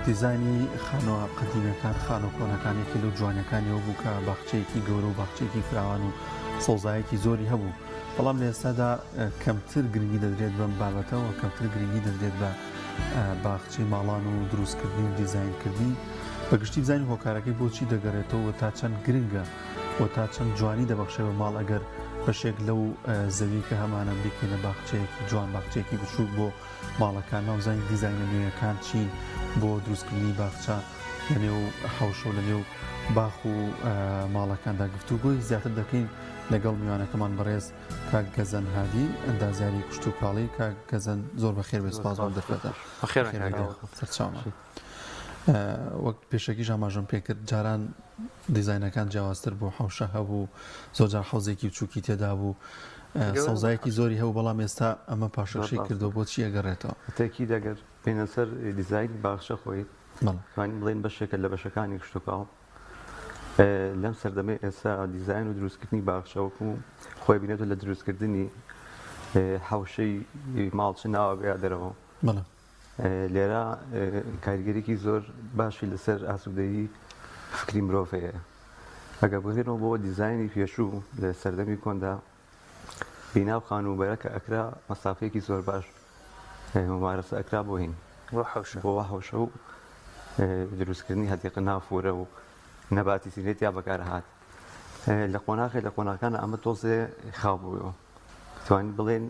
دیزاینی خانووە قەدیمیەکان، خانووە کۆنەکان یەکێ لەو جوانیەکانی ئەوە بوو کە باخچەیەکی گەورە و باخچەیەکی فراوان و سەوزایەکی زۆری هەبوو، بەڵام لە ئێستادا کەمتر گرنگی دەدرێت بەم بابەتە و کەمتر گرنگی دەدرێت بە باخچەی ماڵان و دروستکردنی و دیزاینکردنی بە گشتی بزانین هۆکارەکەی بۆچی دەگەڕێتەوە و تا چەند گرنگە و تا چەند جوانی دەبەخشێ بە ماڵ ئەگەر بەشێک لەو زەوی کە هەمانە بیکەینە باخچەیەکی جوان باخچەیەکی بچووک بۆ ماڵەکانمان بزانین دیزاینە نوێیەکان چین بۆ دروستکردنی باخچە لەنێو حەوشە و لەنێو باخ و ماڵەکاندا گفتوگۆی زیاتر دەکەین لەگەڵ میوانەکەمان بەڕێز کاک گەزەن هادی ئەندازیاری کشتوکاڵی کاک گەزەن زۆر بەخێر بێ سپاس بۆ دەرفەتە بەخێر سەرچاومان وەک پێشەکیش ئاماژەم پێکرد جاران دیزاینەکان جیاوازتر بوو حەوشە هەبوو زۆرجار حەوزێکی بچووکی تێدا بوو سەوزایەکی زۆری هەبوو بەڵام ئێستا ئەمە پاشەکشەی کردەوە بۆچی ئەگەڕێتەوە؟ تەکید ئەگەر بێینە سەر دیزاینی باخچە خۆی توانین بڵێین بەشێکە لە بەشەکانی کشتوکاڵ لەم سەردەمەی ئێستا دیزاین و دروستکردنی باخچە وەکو خۆی بینێتەوە لە دروستکردنی حەوشەی ماڵ چ ناوە یا دەرەوە لێرە کاریگەریی زۆر باشی لەسەر ئاسوودەیی فکری مرۆڤ هەیە. ئەگەر بگەڕێینەوە بۆ دیزاینی پێشوو لە سەردەمی کۆندا بینا و خانووبەرە کە ئەکرا مەسافەیەکی زۆر باش ممارەسە ئەکرا بۆ هین بۆ حەوشە بۆ حەوشە و دروستکردنی هەدیقە نافورە و نەباتی زینەی تیا بەکارهات. لە قۆناخێ لە قۆناغەکانە ئەمە تۆزێ خاو بووەوە توانین بڵێن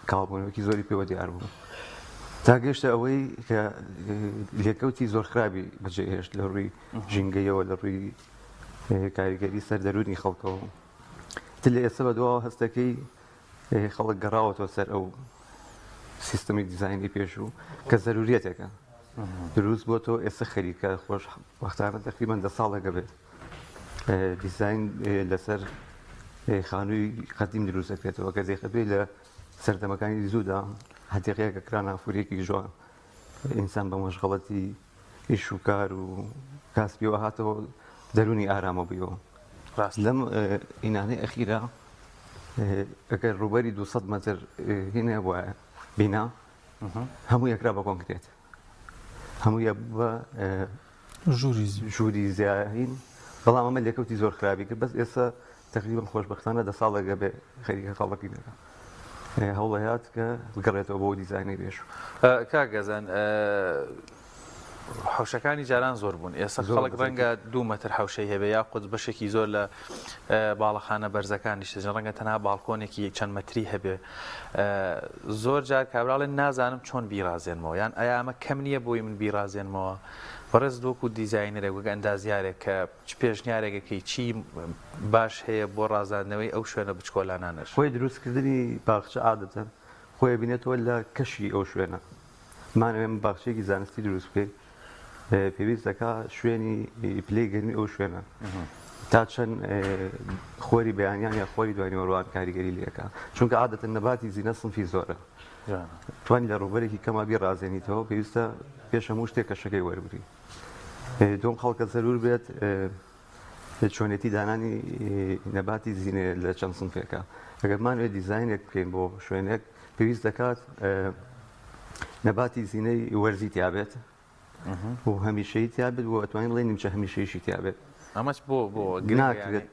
کاڵبوونەوەکی زۆری پێوە دیار بوو تا گەشتە ئەوەی کە لێکەوتی زۆر خراپی بەجێ هێشت لە ڕووی ژینگەیەوە لە ڕووی کاریگەری سەر دەروونی خەڵکەوە تر لە ئێستا بە دواوە هەستەکەی خەڵک گەڕاوەتەوە سەر ئەو سیستەمی دیزاینی پێشوو کە زەروریەتێکە دروست بۆ تۆ ئێستا خەریکە خۆش وەختانە تقریبان دە ساڵێکە بێت دیزاین لەسەر خانووی قەدیم دروست دەکرێتەوە کە دەیخەبێ لە سەردەمەکانی زوودا هەتیقەیەکە کرا نافورێکی جوان ئینسان بە مەشغەڵەتی ئیش و کار و کاسبیەوە هاتەوە دەروونی ئارامە بوویەوە ڕاست لەم ئینانەی ئەخیرا ئەگەر ڕووبەری 200 مەتر هینە وایە بینا هەموو یەکرا بە کۆنکرێت هەموو یە بە ژووری ژووری زیاهین بەڵام ئەمە لێکەوتی زۆر خراپی کرد بەس ئێستا تقریبا خۆشبەختانە دە ساڵێکە بێ خەریکە خەڵکی دەکە هەوڵەیات کە بگەڕێتەوە بۆ دیزاینی پێشوو. کاک گەزەن حەوشەکانی جاران زۆر بوون ئێستا خەڵک ڕەنگە دوو مەتر حەوشەی هەبێ یاخود بەشێکی زۆر لە باڵەخانە بەرزەکان نیشتەجێن ڕەنگە تەنها باڵکۆنێکی چەند مەتری هەبێ زۆر جار کابراڵێن نازانم چۆن بیڕازێنمەوە یان ئایا ئەمە کەم نییە بۆی من بیڕازێنمەوە بەڕێز وەکو دیزاینەرێک وەک ئەندازیارێک کە چ پێشنیارێک ئەکەی چی باش هەیە بۆ ڕازاندنەوەی ئەو شوێنە بچکۆلانانەش؟ خۆی دروستکردنی باخچە عادەتەن خۆی ئەبینێتەوە لە کەشی ئەو شوێنە بمانەوێ ئێمە باخچەیەکی زانستی دروست بکەین پێویست دەکا شوێنی پلەی گەرمی ئەو شوێنە تا چەند خۆری بەیانیان یا خۆری دوای نیوەڕوان کاریگەری لێکا چونکە عادەتەن نەباتی زینە سنفی زۆرە توانی لە ڕووبەرێکی کەما بیڕازێنیتەوە پێویستە پێش هەموو شتێک کەشەکەی وەربگری دوم خەڵکە زەرور بێت چۆنێتی دانانی نەباتی زینێ لە چەند سنفێکە ئەگەر مانوێ دیزاینێک بکەین بۆ شوێنێک پێویست دەکات نەباتی زینەی وەرزی تیابێت و هەمیشەی تیابێت و ئەتوانین بڵێ نیمچە هەمیشەیشی تیابێت ئەمەش بۆ بۆ ناکرێت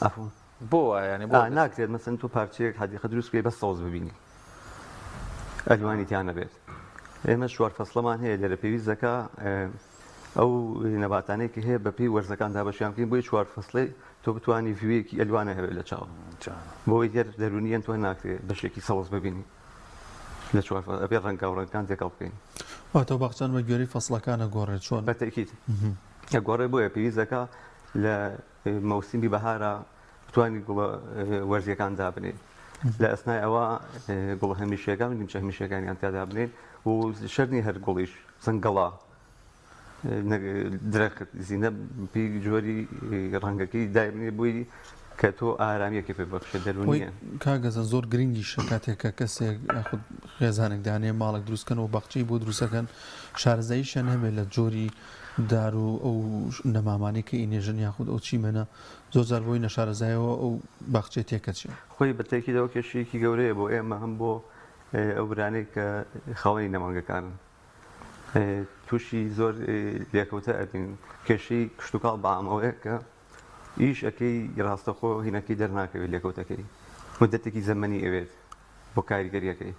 ئەفۆ بۆ وایە یانی بۆ ناکرێت مەسەن تۆ پارچەیەک حەدیقە دروست بکەی بەس سەوز ببینی ئەلوانی تیا نەبێت ئێمە چوار فەسڵەمان هەیە لێرە پێویست دەکا ئەو نەباتانەی کە هەیە بەپێی وەرزەکان دابەشیان بکەین بۆی چوار فەسڵێ تۆ بتوانی ڤیویەکی ئەلوانە هەبێت لە چاو بۆی گەر دەرونیەن تۆ ناکرێت بەشێکی سەوز ببینی لە چوار فەسڵ ئەبێ ڕەنگاو ڕەنگەکان تێکەڵ بکەین واتە باخچان بە گوێرەی فەسڵەکان ئەگۆڕێت چۆن بە تەئکید ئەگۆڕێ بۆیە پێویست دەکا لە مەوسیمی بەهارا بتوانی گوڵە وەرزیەکان دابنێین لە ئەسنای ئەوە گوڵە هەمیشەکان و نیمچە هەمیشەکانیان تیا دابنێین و شەرت نییە هەر گوڵیش زەنگەڵا درەخت زینە پێی جۆری ڕەنگەکەی دابنێ بۆی کە تۆ ئارامیەکی پێ بەخشێ دەروونیە. کاک گەزەن زۆر گرنگیشە کاتێک کە کەسێک یاخود خێزانێک دانێ ماڵێک دروستکەن و باخچەی بۆ دروستەکەن شارەزاییشیان هەبێت لە جۆری دار و ئەو نەمامانەی کە ئینێژن یاخود ئەو چیمەنە زۆر جار بۆی نەشارەزایەوە ئەو باخچەی تێکەچێ. خۆی بە تەئکیدەوە کێشەیەکی گەورەیە بۆ ئێمە هەم بۆ ئەو برانەی کە خاوەنی نەمامگەکانن. تووشی زۆر لێکەوتە ئەبین. کێشەی کشتوکاڵ بەعام ئەوەیە کە ئیش ئەکەی ڕاستەخۆ هینەکەی دەرناکەوێت لێکەوتەکەی مدەتێکی زەمەنی ئەوێت بۆ کاریگەریەکەی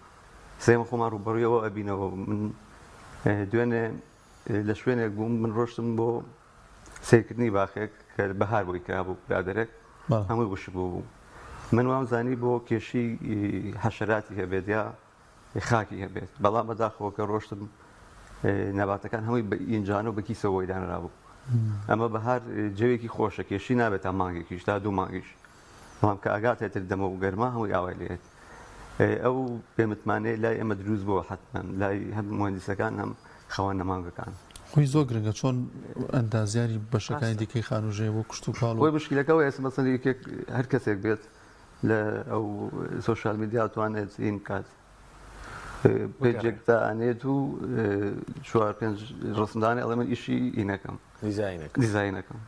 سێمە خۆمان ڕووبەڕوویەوە ئەبینەوە من دوێنێ لە شوێنێک بووم من ڕۆشتم بۆ سەیرکردنی باخێک کە بەهار بۆی کرابوو برادەرێک هەمووی وشک بوو من وام زانی بۆ کێشی حەشەراتی هەبێت یا خاکی هەبێت بەڵام بەداخەوە کە ڕۆشتم نەباتەکان هەمووی بە ئینجانە و بە کیسەوە بۆی دانرابوو ئەمە بەهار جەوێکی خۆشە کێشی نابێت تا مانگێکیش تا دوو مانگیش بەڵام کە ئەگاتە تر دەمە و گەرما هەمووی ئاوای لێت ئەو پێمتمانەیە لای ئێمە دروست بۆ حتمما لای هەم مهندسەکان هەم خاوەن نەمامگەکان. خۆی زۆر گرنگە چۆن ئەندازیاری بەشەکانی دیکەی خانوژەیە بۆ کشتوکاڵ و. خۆی مشکلەکە ئەوەیە ئێستا مەسەلەن یەکێک هەر کەسێک بێت لە ئەو social media توانێت ئین بکات page ێک دانێت و چوار پێنج ڕسمدانێ ئەڵێ من ئیشی ئینەکەم دیزاینەکەم دیزاینەکەم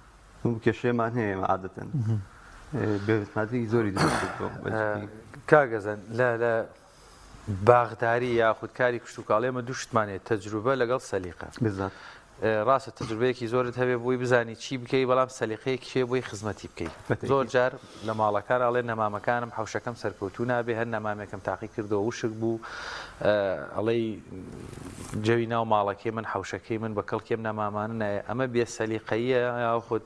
کێشەیەمان هەیە ئێمە عادەتەن بێمتمانەیەکی زۆری دروست کردووە بە جدی. کاک گەزەن لە لە باخداری یاخود کاری کشتوکاڵی ئێمە دوو شتمان هەیە تەجروبە لەگەڵ سەلیقە. بالضبط. ڕاستە تەجروبەیەکی زۆرت هەبێ بۆی بزانی چی بکەی بەڵام سەلیقەیەکیش هەیە بۆی خزمەتی بکەی. بەتەئکید. زۆر جار لە ماڵەکان ئەڵێ نەمامەکانم حەوشەکەم سەرکەوتوو نابێ هەر نەمامێکم تاقی کردەوە وشک بوو ئەڵێی جەوی ناو ماڵەکەی من حەوشەکەی من بە کەڵکی ئەم نەمامانە نایە ئەمە بێ سەلیقەییە یاخود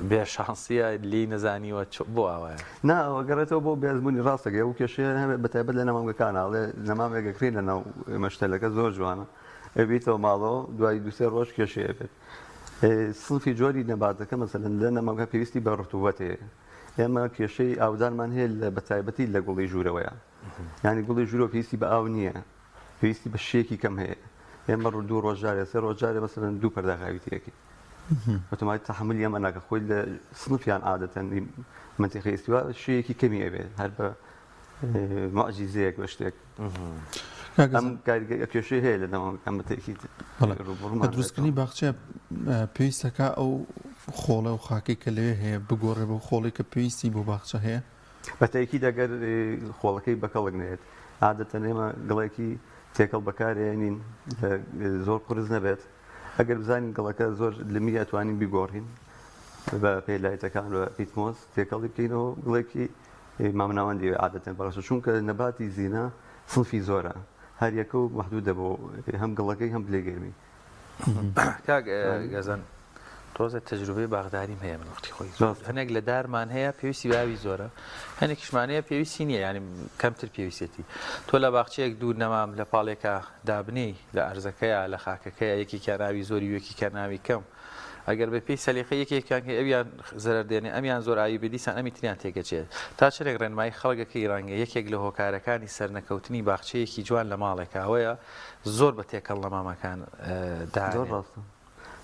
بێ شانسیە لێی نەزانیوە بۆ ئاوایە؟ نا ئەوە گەڕێتەوە بۆ بێ ئەزموونی ڕاستەکەی ئەو کێشەیە هەبێت بە تایبەت لە نەمامگەکانا ئەڵێ نەمامێک ئەکرێ لە ناو مەشتەلەکە زۆر جوانە ئەبیتەوە ماڵەوە دوای دوو سێ ڕۆژ کێشەی ئەبێت سنفی جۆری نەباتەکە مەسەلەن لە نەمامگە پێویستی بە ڕتوبەت هەیە ئێمە کێشەی ئاودانمان هەیە لە بەتایبەتی لە گوڵی ژوورەوەیە یعنی گوڵی ژوورەوە پێویستی بە ئاو نییە پێویستی بە شێکی کەم هەیە ئێمە ڕوو دوو ڕۆژ جارێ سێ ڕۆژ جارێ مەسەلەن دوو پەرداخ ئاوی تێەکەی ئۆتۆماتیک تەحەمولی ئەمە ناکە خۆی لە سنفیان عادەتەن منتیقی ئیستوا شێیەکی کەمی ئەبێت هەر بە معجیزەیەک بە شتێک ئەم کاریگەری کێشەی هەیە لە ناو ئەم بەتەکید لە دروستکردنی باخچە پێویستەکە ئەو خۆڵە و خاکەی کە لەوێ هەیە بگۆڕێ بۆ خۆڵی کە پێویستی بۆ باخچە هەیە بەتەکید ئەگەر خۆڵەکەی بەکەڵک نێت عادەتەن ئێمە گڵێکی تێکەڵ بەکارێنین زۆر قورس نەبێت ئەگەر بزانین گڵەکە زۆر لمی ئەتوانین بیگۆڕین بە پێلایتەکان بە peat moss تێکەڵی بکەینەوە گڵێکی مامناوەندی عادەتەن باشە چونکە نەباتی زینە سنفی زۆرە هەر یەکە و مەحدودە بۆ هەم گڵەکەی هەم پلەی گەرمی. کاک گەزەن تۆزێ تەجروبەی باخداریم هەیە من وەختی خۆی هەنێک لە دارمان هەیە پێویستی بە ئاوی زۆرە هەنێکیشمان هەیە پێویستی نییە یانی کەمتر پێویستێتی تۆ لە باخچەیەک دوو نەمام لە پاڵێکا دابنێی لە ئەرزەکەیا لە خاکەکەیا یەکێکیان ئاوی زۆری و یەکێکیان ئاوی کەم ئەگەر بە پێی سەلیقەی یەکێکیان کەی ئەویان زەرەر دێنێ ئەمیان زۆر ئاوی بێ دیسان ئەمی تریان تێکەچێت تا چەندێک ڕێنمایی خەڵکەکەی ڕەنگە یەکێک لە هۆکارەکانی سەرنەکەوتنی باخچەیەکی جوان لە ماڵێکا ئەوەیە زۆر بە تێکەڵ نەمامەکان دانێ. زۆر ڕاستە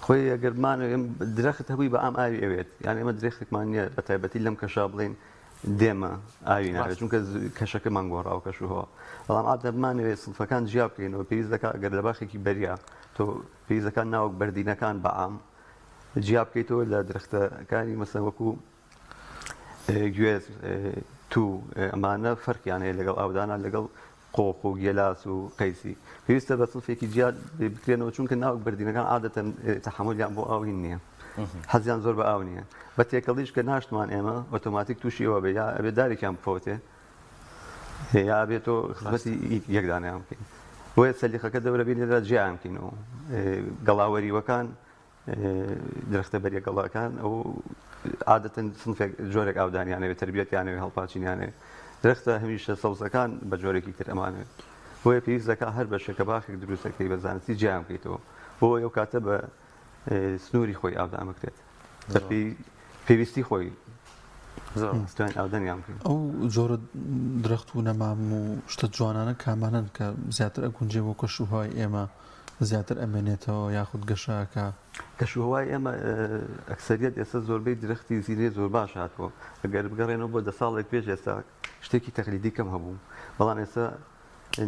خۆی ئەگەر بمانەوێ درەخت هەبووی بە ئام ئاوی ئەوێت یان ئێمە درەختێکمان نییە بە تایبەتی لەم کەشا بڵێین دێمە ئاوی ناوێت چونکە کەشەکەمان گۆڕاوە کەش و هەوا بەڵام عادە بمانەوێت سنفەکان جیا بکەینەوە پێویست دەکات ئەگەر لە باخێکی بەریا تۆ پێویست دەکات ناوک بەردینەکان بە عام جیا بکەیتەوە لە درەختەکانی مەسەن وەکو گوێز تو ئەمانە فەرقیان هەیە لەگەڵ ئاودانا لەگەڵ قۆخ و گێلاس و قەیسی پێویستە بە سنفێکی جیا بکرێنەوە چونکە ناوک بەردینەکان عادەتەن تەحەمولیان بۆ ئاو هین نییە حەزیان زۆر بە ئاو نییە بە تێکەڵیش کە ناشتمان ئێمە ئۆتۆماتیک تووشی ئەوە بێ یا ئەبێ دارێکیان بفەوتێ یا ئەبێ تۆ خزمەتی یەکدانیان بکەین بۆیە سەلیقەکە دەورە بین لێرە جیایان بکەینەوە گەڵاوەریوەکان درەختە بەریە گەڵاکان ئەو عادەتەن سنفێک جۆرێک ئاودانیانەوێت تربیەتیانەوێت هەڵپاچینیانەوێت درەختە هەمیشە سەوزەکان بە جۆرێکی تر ئەمانەوێت بۆیە پێویست دەکات هەر بەشێک کە باخێک دروست دەکەی بە زانستی جیایان بکەیتەوە بۆ ئەو کاتە بە سنووری خۆی ئاودان بکرێت بەپێی پێویستی خۆی زۆر ئاودانیان بکەین ئەو جۆرە درەخت و نەمام و شتە جوانانە کامانەن کە زیاتر ئەگونجێ بۆ کەش و هەوای ئێمە زیاتر ئەمێنێتەوە یاخود گەشە ئەکا؟ کەشوهەوای ئێمە ئەکسەریەت ئێستا زۆربەی درەختی زینەی زۆر باش هاتووە ئەگەر بگەڕێنەوە بۆ دە ساڵێک پێش ئێستا شتێکی تەقلیدی کەم هەبوو بەڵام ئێستا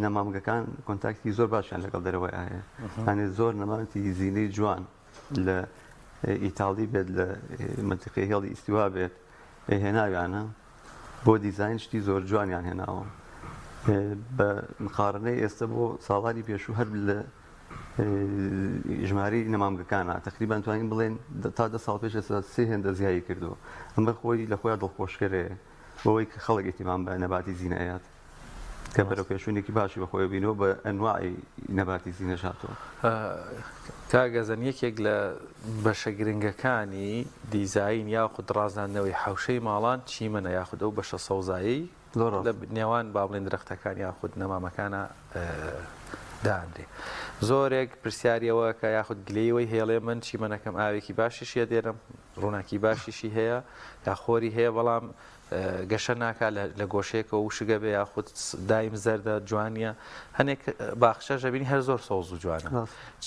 نەمامگەکان contact ی زۆر باشیان لەگەڵ دەرەوەی هەیە هەنێ زۆر نەمامتی زینەی جوان لە ئیتاڵی بێت لە منتیقەی هێڵی ئیستیوا بێت هێناویانە بۆ دیزاین شتی زۆر جوانیان هێناوە بە مقارنەی ئێستا بۆ ساڵانی پێشوو هەر لە. ژمارەی نەمامگەکانە تەقریبەن توانین بڵێن تا دە ساڵ پێش ئێستا سێ هێندە زیایی کردووە ئەمە خۆی لە خۆیان دڵخۆشکەرەیە بەوەی کە خەڵک ئیهتیمام بە نەباتی زینە ئەیات کە بەرەو پێشوونێکی باشی بەخۆی بینەوە بە ئەنواعی نەباتی زینەش هاتووە. کاک گەزەن یەکێک لە بەشە گرنگەکانی دیزاین یاخود ڕازاندنەوەی حەوشەی ماڵان چیمەنە یاخود ئەو بەشە سەوزایەی زۆر ڕاستە. لە نێوان با بڵێین درەختەکان یاخود نەمامەکانە دانرێ. زۆرێک پرسیاری ئەوە کە یاخود گلەیی ئەوەی هەیە ئەڵێ من چیمەنەکەم ئاوێکی باشیشی ئەدێنم ڕووناکی باشیشی هەیە یا خۆری هەیە بەڵام گەشە ناکا لە گۆشەیەکەوە وشک ئەبێ یاخود دایم زەردە جوان نییە هەنێک باخچەش ئەبینی هەر زۆر سەوز و جوانە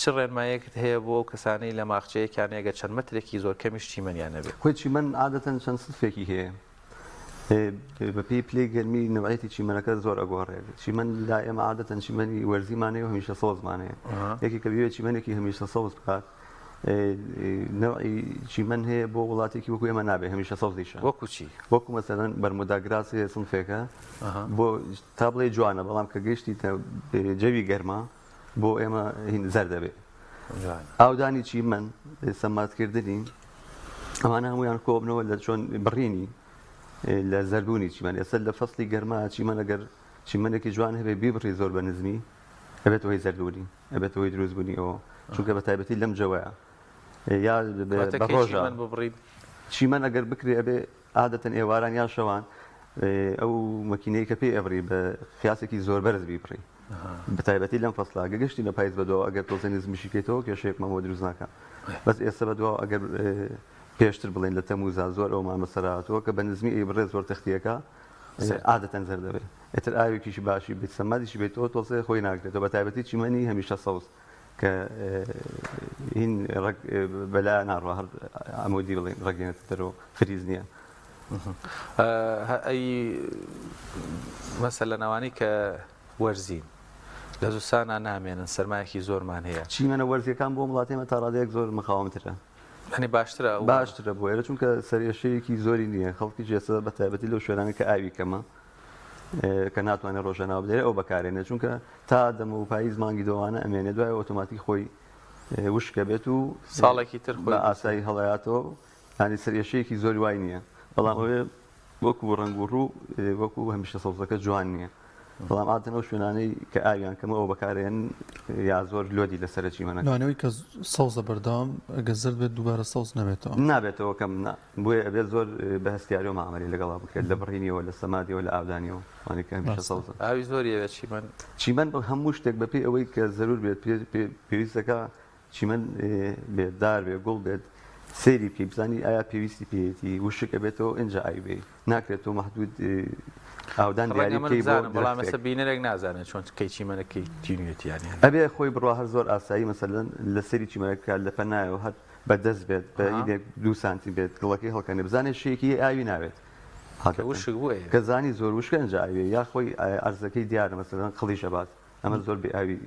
چ ڕێنمایەکت هەیە بۆ ئەو کەسانەی لە ماخچەیەکیان ئەگەر چەند مەترێکی زۆر کەمیش چیمەنیان نەبێ؟ خۆی چیمەن عادەتەن چەند سنفێکی هەیە بەپێی پلەی گەرمی نەوعیەتی چیمەنەکە زۆر ئەگۆڕێت چیمەن لا ئێمە عادەتەن چیمەنی وەرزیمان هەیە و هەمیشە سەوزمان هەیە یەکێک کە بیەوێت چیمەنێکی هەمیشە سەوز بکات نەوعی چیمەن هەیە بۆ وڵاتێکی وەکو ئێمە نابێ هەمیشە سەوزیشە وەکو چی؟ وەکو مەسەلەن بەرمودا گراس هەیە سنفێکە بۆ تا بڵێ جوانە بەڵام کە گەشتی جەوی گەرما بۆ ئێمە هین زەر دەبێ ئاودانی چیمەن سەماتکردنی ئەمانە هەمویان کۆبنەوە لە چۆن بڕینی لە زەردبوونی چیمەن ئێستا لە فەسلی گەرما چیمەن ئەگەر چیمەنێکی جوان هەبێ بیبڕی زۆر بە نزمی ئەبێت هۆی زەردبوونی ئەبێت هۆی دروستبوونی ئەوە چونکە بە تایبەتی لەم جەوەیە یا بە ڕۆژە چیمەن ئەگەر بکرێ ئەبێ عادەتەن ئێواران یا شەوان ئەو مەکینەی کە پێی ئەبڕی بە قیاسێکی زۆر بەرز بیبڕی بە تایبەتی لەم فەسڵا گە گەشتی لە پایز بەدواوە ئەگەر تۆزێ نزمیشی کەیتەوە کێشەیەکمان بۆ دروست ناکا بەس ئێستا بەدواوە ئەگەر پێشتر بڵێن لە تەموزا زۆر ئەومان بەسەر هاتووە کە بە نزمی ئەیبڕێ زۆر تەختیەکە عادەتەن زەرد دەبێت ئیتر ئاوێکیشی باشی بێت سەمادیشی بێتەوە تۆزێ خۆی ناگرێتەوە بە تایبەتی چیمەنی هەمیشە سەوز کە هین ڕەگ بەلا ناڕوا هەر عەمودی بڵێن ڕەگێنێتە دەرەوە فریز نییە. ئەی مەسەلەن ئەوانەی کە وەرزین لە زستانا نامێنن سەرمایەکی زۆرمان هەیە. چیمەنە وەرزیەکان بۆ وڵاتی ئێمە تا ڕادەیەک زۆر مقاومترە. یانی باشترە ئەو باشترە بۆ ئێرە چونکە سەرئێشەیەکی زۆری نییە خەڵکیش ئێستا بە تایبەتی لەو شوێنانە کە ئاوی کەمە کە ناتوانێت ڕۆژانە ئاو بدرێت ئەو بەکارێنێت چونکە تا دەم و پاییز مانگی دۆوانە ئەمێنێ دوای ئۆتۆماتیک خۆی وشکە بێت و ساڵێکی تر خۆی بە ئاسایی هەڵەیاتەوە یانی سەرئێشەیەکی زۆری وای نییە بەڵام ئەوێ وەکو ڕەنگ و ڕوو وەکو هەمیشە سەوزەکە جوان نییە بەڵام عادەتەن ئەو شوێنانەی کە ئاویان کەمە ئەوە بەکارێن یا زۆر لۆدی لەسەرە چیمەنەکە. لەوانەوەی کە سەوزە بەردەوام ئەگەر زەرد بێت دووبارە سەوز نەبێتەوە. نابێتەوە کەم نا بۆیە ئەبێت زۆر بە هەستیاریەوە مامەلەی لەگەڵا بکرێت لە بڕینیەوە لە سەمادیەوە لە ئاودانیەوە ئەوانەی کە هەمیشە سەوزن. ئاوی زۆری ئەوێت چیمەن. چیمەن هەموو شتێک بەپێی ئەوەی کە زەرور بێت پێویست دەکا چیمەن بێت دار بێت گوڵ بێت سەیری بکەی بزانی ئایا پێویستی پێیەتی وشک ئەبێتەوە ئینجا ئاوی بێی ناکرێت تۆ مەحدود ئاودان دیاری ڕەنگە من بکەی بۆ بزانم بەڵام ئێستا درەختێک بینەرێک نازانێت چۆن کەی چیمەنە کەی تینوێتی یانی ئەبێ خۆی بڕوا هەر زۆر ئاسایی مەسەلەن لە سەری چیمەنەکە بکات لە پەنایەوە هەر بە دەست بێت بە ئەها هینێک دوو سانتیم بێت گڵەکەی هەڵکەنێ بزانێ شێکی ئاوی ناوێت کە عادەتەن وشک بوو ئەیەوێ کە زانی زۆر وشکە ئینجا ئاوی بێ یا خۆی عەرزەکەی دیارە مەسەلەن قڵیش ئەبات ئەمە زۆر بێ ئاوی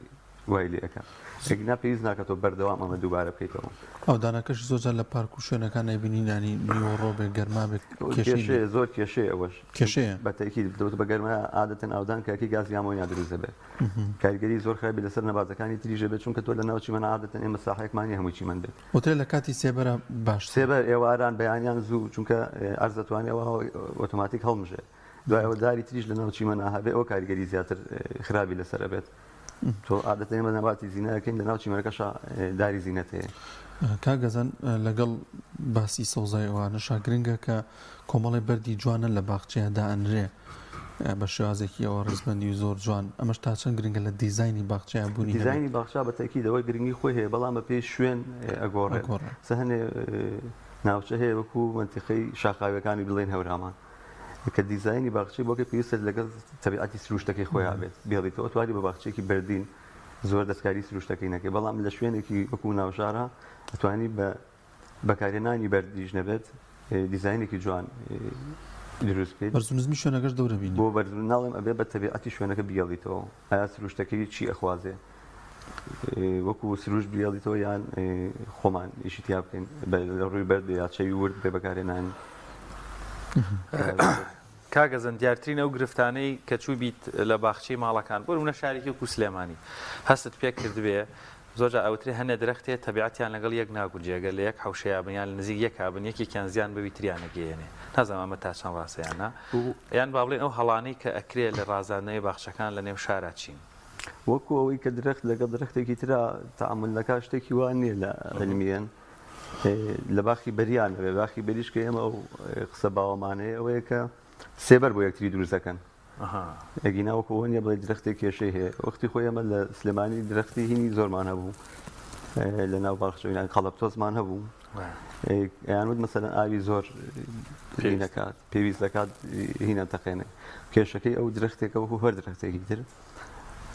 وای لێ ئەکا ئەگینا پێویست ناکات تۆ بەردەوام ئەمە دووبارە بکەیتەوە. ئاودانەکەش زۆر جار لە پارک و شوێنەکان ئەیبینین یانی نیوەڕۆ بێ گەرما بێ کێشەی نیە. کێشەیە زۆر کێشەیە ئەوەش. کێشەیە؟ بە تەئکید بە گەرما عادەتەن ئاودان کاکی گازی ئامۆنیا دروست دەبێت کاریگەری زۆر خراپی لەسەر نەباتەکانی تریش دەبێت چونکە تۆ لە ناو چیمەن عادەتەن ئێمە ساحەیەکمان نیە هەمووی چیمەن بێت. وترێ لە کاتی سێبەرە باشترە. سێبەر ئێواران بەیانیان زوو چونکە ئەرز دەتوانێ ئەوە ئۆتۆماتیک هەڵمژێ. دوای ئەوە داری تریش لەناو چیمەنا هەبێ ئەوە کاریگەری زیاتر خراپی لەسەر ئەبێت تۆ عادەتەن ئێمە نەباتی زینە ئەکەین لەناو چیمەنەکەشا داری زینەت هەیە. کاک گەزەن لەگەڵ باسی سەوزای ئەوانەشا گرنگە کە کۆمەڵی بەردی جوانە لە باخچەیە دائەنرێ بە شێوازێکی ئەوە ڕیزبەندی و زۆر جوان ئەمەش تا چەند گرنگە لە دیزاینی باخچەیە بوونی هەبێت؟ دیزاینی باخچە بە تەئکید ئەوە گرنگی خۆی هەیە بەڵام بەپێی شوێن ئەگۆڕێت ئەگۆڕێ. سە هەنێ ناوچە هەیە وەکوو مەنتیقەی شاخاویەکانی بڵێین هەورامان کە دیزاینی باخچەی بۆکە پێویستە لەگەڵ تەبیعەتی سروشتەکەی خۆیان بێت بێڵیتەوە توانی بە باخچەیەکی بەردین زۆر دەستکاری سروشتەکەی نەکەی بەڵام لە شوێنێکی وەکو ناوشارە ئەتوانی بە بەکارهێنانی بەردیش نەبێت دیزاینێکی جوان دروست بکەیت بەرز و نزمی شوێنەکەش دەورە بینی بۆ بەرز ناڵێم ئەبێ بە تەبیعەتی شوێنەکە بیێڵیتەوە ئایا سروشتەکەی چی ئەخوازێ وەکو سروشت بیێڵیتەوە یان خۆمان ئیشی تیا بکەین لە ڕووی بەرد یا چەوی ورد بێ بەکارهێنانی کاک گەزەن دیارترین ئەو گرفتانەی کە چووبیت لە باخچەی ماڵەکان بۆ نمونە شارێکی وەکو سلێمانی هەستت پێ کردبێ. زۆر جار ئەوترێ هەنێ درەخت هەیە تەبیعەتیان لەگەڵ یەک ناگونجێ گەر لە یەک حەوشەیا بن یان لە نزیک یەکا بن یەکێکیان زیان بەوی تریان ئەگەیەنێ نازانم ئەمە تا چەند ڕاستە یان نا یان با بڵێین ئەو هەڵانەی کە ئەکرێ لە ڕازاندنەوەی باخچەکان لە نێو شارا چین؟ وەکو ئەوەی کە درەخت لەگەڵ درەختێکی ترا تەعامول دەکات شتێکی وا نییە لە عیلمیەن لە باخی بەریان نەبێ باخی بەریش کە ئێمە ئەو قسە باوەمانەیە ئەوەیە کە سێبەر بۆ یەکتری دروست دەکەن ئەگینا وەکو ئەوە نییە بڵێ درەختێک کێشەی هەیە وەختی خۆی ئێمە لە سلێمانی درەختی هینی زۆرمان هەبوو لە ناو باخچەوینان قەڵەبتۆزمان هەبوو ئەیان وت مەسەلەن ئاوی زۆر پێویست پێویست دەکات هینە تەقێنێ کێشەکەی ئەو درەختێکە وەکو هەر درەختێکی تر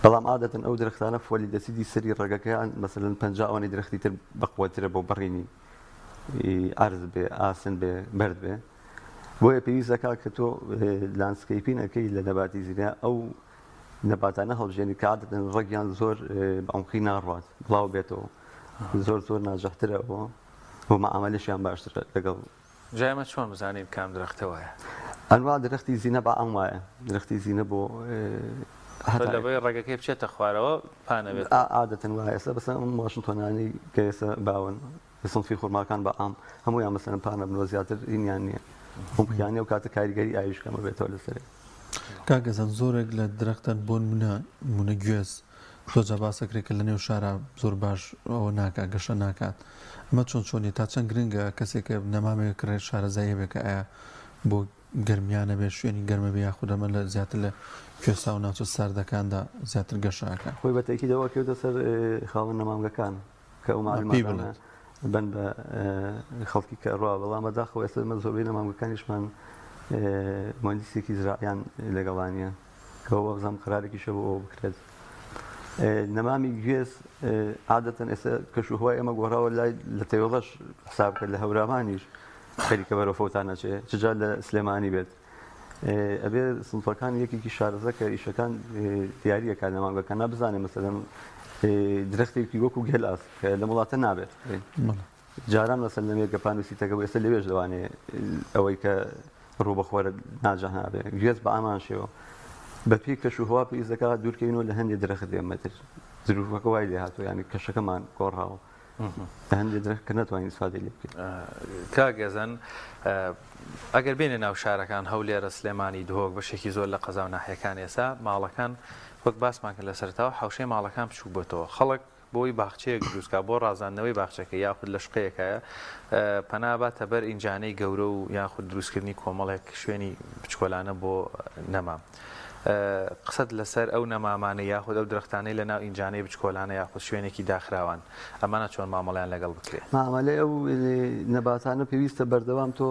بەڵام عادەتەن ئەو درەختانە فۆلی دەسیدی سەری ڕەگەکەیان مەسەلەن 50 ئەوەنەی درەختی تر بەقوەترە بۆ بڕینی ئەرز بێ ئاسن بێ بەرد بێ بۆیە پێویست دەکات کە تۆ landscaping ئەەکەی لە نەباتی زینا ئەو نەباتانە هەڵبژێنی کە عادەتەن ڕەگیان زۆر بە عمقی ناڕوات بڵاو بێتەوە زۆر زۆر ناجحترە ئەوە و معامەلەشیان باشترە لەگەڵ جا ئێمە چۆن بزانین کام درەختە وایە؟ ئەنوا درەختی زینە بە عام وایە درەختی زینە بۆ هەتا لەبەی ڕەگەکەی بچێتە خوارەوە پانەبێت عادەتەن وایە ئێستا بەسەر ئەم واشنتۆنانەی کە ئێستا باون سنفی خورماکان بە عام هەموویان مەسەلەن پانەبنەوە زیاتر هینیان نییە عمقیان نییە و کاتە کاریگەری ئاویش کەمە بێتەوە لەسەرێ. کاک گەزەن زۆرێک لە درەختەن بۆ نمونە نمونە گوێز زۆر جار باس ئەکرێت کە لە نێو شارا زۆر باش ئەوە ناکات گەشە ناکات ئەمە چۆن چۆنیە تا چەند گرنگە کەسێک کە نەمامێک ئەکڕێت شارەزایی هەبێت کە ئایا بۆ گەرمیانە بێت شوێنی گەرمە بێ یاخود ئەمە لە زیاتر لە کوێستا و ناوچە ساردەکاندا زیاتر گەشە ئەکات. خۆی بە تەئکیدەوە ئەکەوێتە سەر خاوەن نەمامگەکان. کە ئەو مەعلوماتانە بن بە خەڵکی کە ڕوا بەڵام بەداخەوە ئێستا ئێمە زۆربەی نەمامگەکانیشمان مهندسێکی زراعیان لەگەڵانە کە وابزانم قرارێکیشە بۆ ئەوە بکرێت نەمامی گوێز عادەتەن ئێستا کەشوهوای ئێمە گۆڕاوە لای لە تەوێڵەش حساب کرد لە هەورامانیش خەریکە بەرەو فەوتان نەچێ چجا لە سلێمانی بێت ئەبێ سنفەکان یەکێکی شارەزا کە ئیشەکان دیاریەکە لە مانگەکە نابزانێ مەسەلەن درەختێکی وەکو گێلاس کە لە وڵاتە نابێت جاران مەسەل لە مێرگە پانوسیتەکە بۆ ئێستا لەوێش لەوانێ ئەوەی کە ڕووبەخۆرە ناجە نابێ گوێز بە ئامان شێوە بە پێی کەش و هەوا پێویست دەکات دوورکەوینەوە لە هەندێک درەخت بێمەتر زروفەکە وای لێ هاتووە یانی کەشەکەمان گۆڕاوە هەندێک درەخت کە ناتوانین ئیسفادەی لێ بکەین. کاک گەزەن ئەگەر بێنە ناو شارەکان هەولێرە سلێمانی دهۆک بەشێکی زۆر لە قەزا و ناحیەکان ئێسا ماڵەکان وەک باسمان کرد لە سەرەتاوە حەوشەی ماڵەکان بچووک بۆتەوە خەڵک بۆی باخچەیەک دروستکا بۆ ڕازاندنەوەی باخچەکە یاخود لە شقەیەکایە پەنا باتە بەر ئینجانەی گەورە و یاخود دروستکردنی کۆمەڵێک شوێنی بچکۆلانە بۆ نەمام. قسەت لەسەر ئەو نەمامانەی یاخود ئەو درەختانەی لەناو ئینجانەی بچکۆلانە یاخود شوێنێکی داخراوان ئەمانە چۆن مامەڵەیان لەگەڵ بکرێ؟ مامەلەی ئەو نەباتانە پێویستە بەردەوام تۆ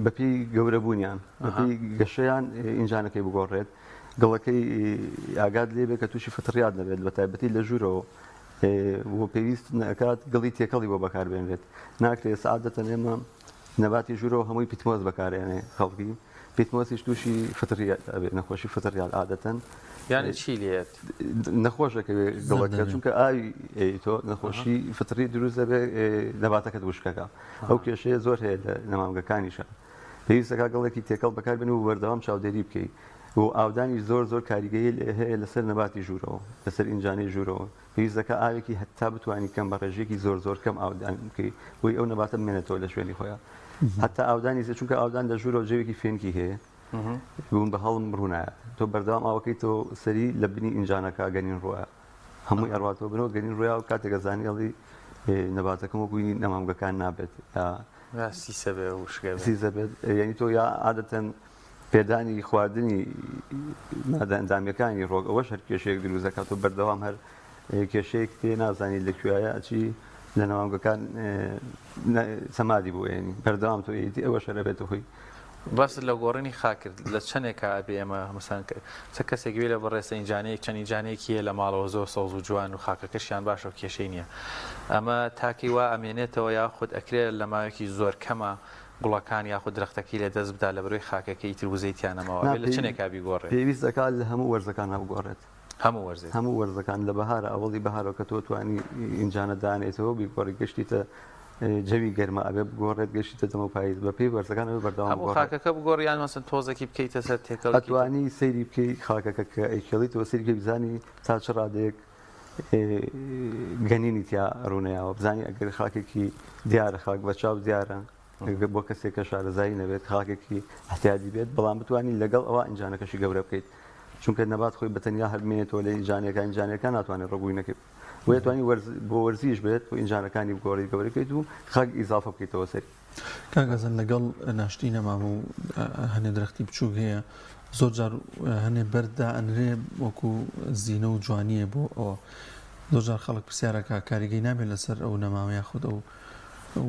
بەپێی گەورەبوونیان بەپێی گەشەیان ئینجانەکەی بگۆڕێت گڵەکەی ئاگات لێ بێت کە تووشی فتڕیات نەبێت بە تایبەتی لە ژوورەوە بۆ پێویست نەکات گڵی تێکەڵی بۆ بەکاربێنرێت ناکرێت سعادەتەن ئێمە نەباتی ژوورەوە هەمووی پیتمۆز بەکارێنێ خەڵکی پیتمۆسیش تووشی فتڕی ئەبێ نەخۆشی فتڕیات عادەتەن. یانی چی لێت؟ نەخۆش ئەکەوێ گڵەکە چونکە ئاوی ئەی تۆ نەخۆشی فتڕی دروست دەبێ نەباتەکەت وشکەکە ئەو کێشەیە زۆر هەیە لە نەمامگەکانیشە پێویستەکە گەڵێکی تێکەڵ بەکار بن و بەردەوام چاودێری بکەیت و ئاودانی زۆر زۆر کاریگەری هەیە لەسەر نەباتی ژوورەوە لەسەر ئینجانەی ژوورەوە پێویست دەکات ئاوێکی هەتا بتوانی کەم بە ڕێژەیەکی زۆر زۆر کەم ئاودان بکەی بۆی ئەو نەباتە بمێنێتەوە لە شوێنی خۆیان هەتا ئاودانی زێ چونکە ئاودان لە ژوورەوە جەوێکی فێنکی هەیە بوون بە هەڵم ڕوونایە تۆ بەردەوام ئاوەکەی تۆ سەری لە بنی ئینجانەکە گەنین ڕوە هەمووی ئەڕاتەوە بنەوە گەنین ڕویا و کاتێکە زانی ئەڵی نەباتەکەم وەکوی نەمامگەکان نابێت یا سیسە بێ وشکە سیسە بێت یعنی تۆ یا عادەتەن پێدانی خواردنی مادە ئەندامیەکانی ڕۆک ئەوەش هەر کێشەیەک دروست دەکات و بەردەوام هەر کێشەیەک تێ نازانی لە کوێیە ئەچی لە نەوانگەکان سەمادی بۆ ئێنی بەردەوام تۆ ئێتی ئەوەش هەر ئەبێتە هۆی باست لە گۆڕینی خاک کرد لە چەندێکا ئەبێ ئێمە مەسەن چە کەسێک گوێ لە بەڕێزە ئینجانەیەک چەند ئینجانەیەکی هەیە لە ماڵەوە زۆر سەوز و جوان و خاکەکەشیان باشە و کێشەی نییە ئەمە تاکەی وا ئەمێنێتەوە یاخود ئەکرێ لە ماوەیەکی زۆر کەمە گوڵەکان یاخود درەختەکەی لە دەست بدا لەبەرئەوەی خاکەکەی ئیتر وزەی تیا نەماوە نا ئەبێ لە چەنێکا بیگۆڕێ؟ پێویست دەکات لە هەموو وەرزەکانا بگۆڕێت. هەموو وەرزێک؟ هەموو وەرزەکان لە بەهارە ئەوەڵی بەهارەوە کە تۆ توانی ئینجانە دانێیتەوە بیگۆڕی گەشتیتە جەوی گەرما ئەبێ بگۆڕێت گەشتیتە دەمەو پاییز بە پێی وەرزەکان ئەبێ بەردەوام هەموو بگۆڕێت. خاکەکە بگۆڕی یان مەسەن تۆزێکی بکەیتە سەر تێکەڵی کەیتە؟ ئەتوانی سەیری بکەی خاکەکە کە ئەیکێڵیتەوە سەیری بکەی بزانی تا چ ڕادەیەک. گەنینی تیا ڕوونەیاوە بزانی ئەگەر خاکێکی دیارە خاک بە چاو دیارە بۆ کەسێک کە شارەزایی نەبێت خاکێکی احتیادی بێت بەڵام بتوانین لەگەڵ ئەوە ئینجانەکەشی گەورە بکەیت چونکە نەبات خۆی بەتەنیا هەر بمێنێتەوە لە ئینجانەکە ئینجانەکە ناتوانێت ڕەگوی نەکەیت بۆیە توانی وەرز بۆ وەرزیش بێت و ئینجانەکانی بگۆڕیت گەورە بکەیت و خاک ئیزافە بکەیتەوە سەری. کاک ئەزەن لەگەڵ ناشتنی نەمام و هەنێ درەختی بچووک هەیە زۆر جار هەنێ بەرد دائەنرێ وەکو زینە و جوانیە بۆ ئەوە زۆر جار خەڵک پرسیارەکە کاریگەی نابێت لەسەر ئەو نەمامە یاخود ئەو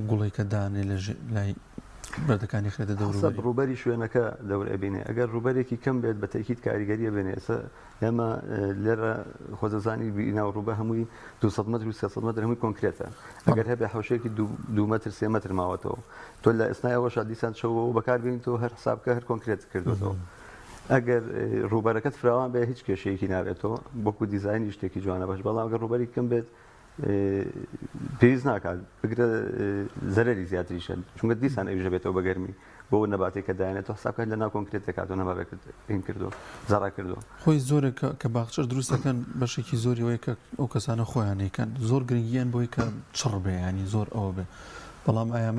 گوڵی کە دانێ لە لای بەردەکانی خرێتە حەسەب دەوروبەری. ڕووبەری شوێنەکە دەور ئەبینێ ئەگەر ڕووبەرێکی کەم بێت بە تەئکید کاریگەری ئەبێنێ ئێستا ئێمە لێرە خۆ دەزانی بینا و ڕووبە هەمووی 200 مەتر و 300 مەتر هەمووی کۆنکرێتە ئەگەر هەبێ حوشێکی دو مەتر سێ مەتر ماوەتەوە تۆ لە ئێستای ئەوەشا دیسان چەوەوە بەکاربێنیتەوە هەر حساب بکە هەر کۆنکرێت کردوەوە ئەگەر ڕووبەرەکەت فراوان بێ هیچ کێشەیەکی نابێتەوە وەکو دیزاینی شتێکی جوانە باش بەڵام ئەگەر ڕووبەری کەم بێت پێویست ناکات بگرە زەرەری زیاتریشە چونکە دیسان ئەویش دەبێتەوە بە گەرمی بۆ نەباتێک کە دایانێت حساب کات لەناو کۆنکرێت دەکات و نەباتەکەت هین کردو زەڕا کردو. خۆی زۆرێک کە باخچەش دروست دەکەن بەشێکی زۆری ئەوەیە کە ئەو کەسانە خۆیان ئەیکەن زۆر گرنگیان بۆی کە چڕ بێ ینی زۆر ئەوە بێ بەڵام ئایا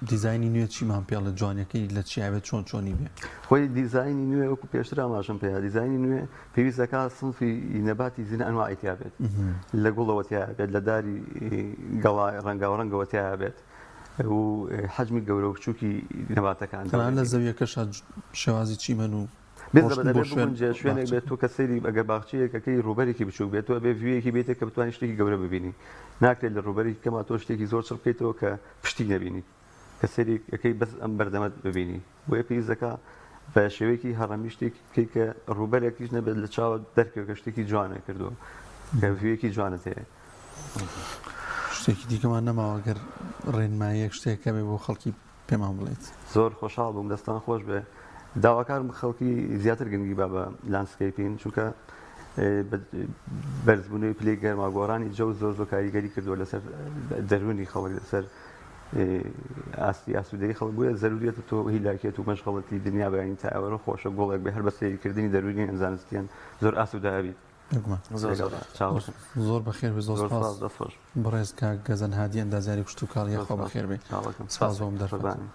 دیزاینی نوێ چیمان پێڵێ جوانیەکەی لە چیا بێت چۆن چۆنی بێ؟ خۆی دیزاینی نوێ وەکو پێشتر ئاماژەم پێدا دیزاینی نوێ پێویست دەکات سنفی نەباتی زینە ئەنواعی تیا بێت لە گوڵەوە تیا بێت لە داری گەڵا ڕەنگاوڕەنگەوە تیا بێت و حەجمی گەورە و بچووکی نەباتەکان تەنانەت لە زەویەکەشا شێوازی چیمەن و بێت بۆ شوێن شوێنێک بێت تۆ کە سەیری ئەگەر باخچەیەکەکەی ڕووبەرێکی بچووک بێت تۆ بێ view یەکی بێتێک کە بتوانانی شتێکی گەورە ببینی ناکرێت لە ڕووبەرێکی کەما تۆ شتێکی زۆر چڕ بکەیتەوە کە پشتی نەبینی کە سەیری ئەکەی بەس ئەم بەردەمەت ببینی بۆیە پێویست دەکا بە شێوەیەکی هەڕەمی شتێک بکەی کە ڕووبەرێکیش نەبێت لە چاوت دەرکەوێت کە شتێکی جوانە کردووە کە view یەکی جوانت هەیە. شتێکی دیکەمان نەماوە گەر ڕێنماییەک شتێک هەبێ بۆ خەڵکی پێمان بڵێیت. زۆر خۆشحاڵ بووم دەستان خۆش بێ داواکارم خەڵکی زیاتر گرنگی با بە landscaping چونکە بەرزبوونەوەی پلەی گەرما گۆڕانی جەو زۆر زۆر کاریگەری کردووە لەسەر دەروونی خەڵک لەسەر ئاستی ئاسوودەی خەڵک بۆیە زەروریەتە تۆ هیلاکیەت و مەشغەڵەتی دنیا بەیانی تا ئێوارە خۆشە گوڵێک بێ هەر بە سەیرکردنی دەروونی زانستیان زۆر ئاسوودە ئەبیت. زۆر زۆر زۆر بەخێر بێ زۆر سپاس بەڕێز کاک گەزەن هادی ئەندازیاری کشتوکاڵ یاخوا بەخێر بێ سپاس بۆم دەرفەت.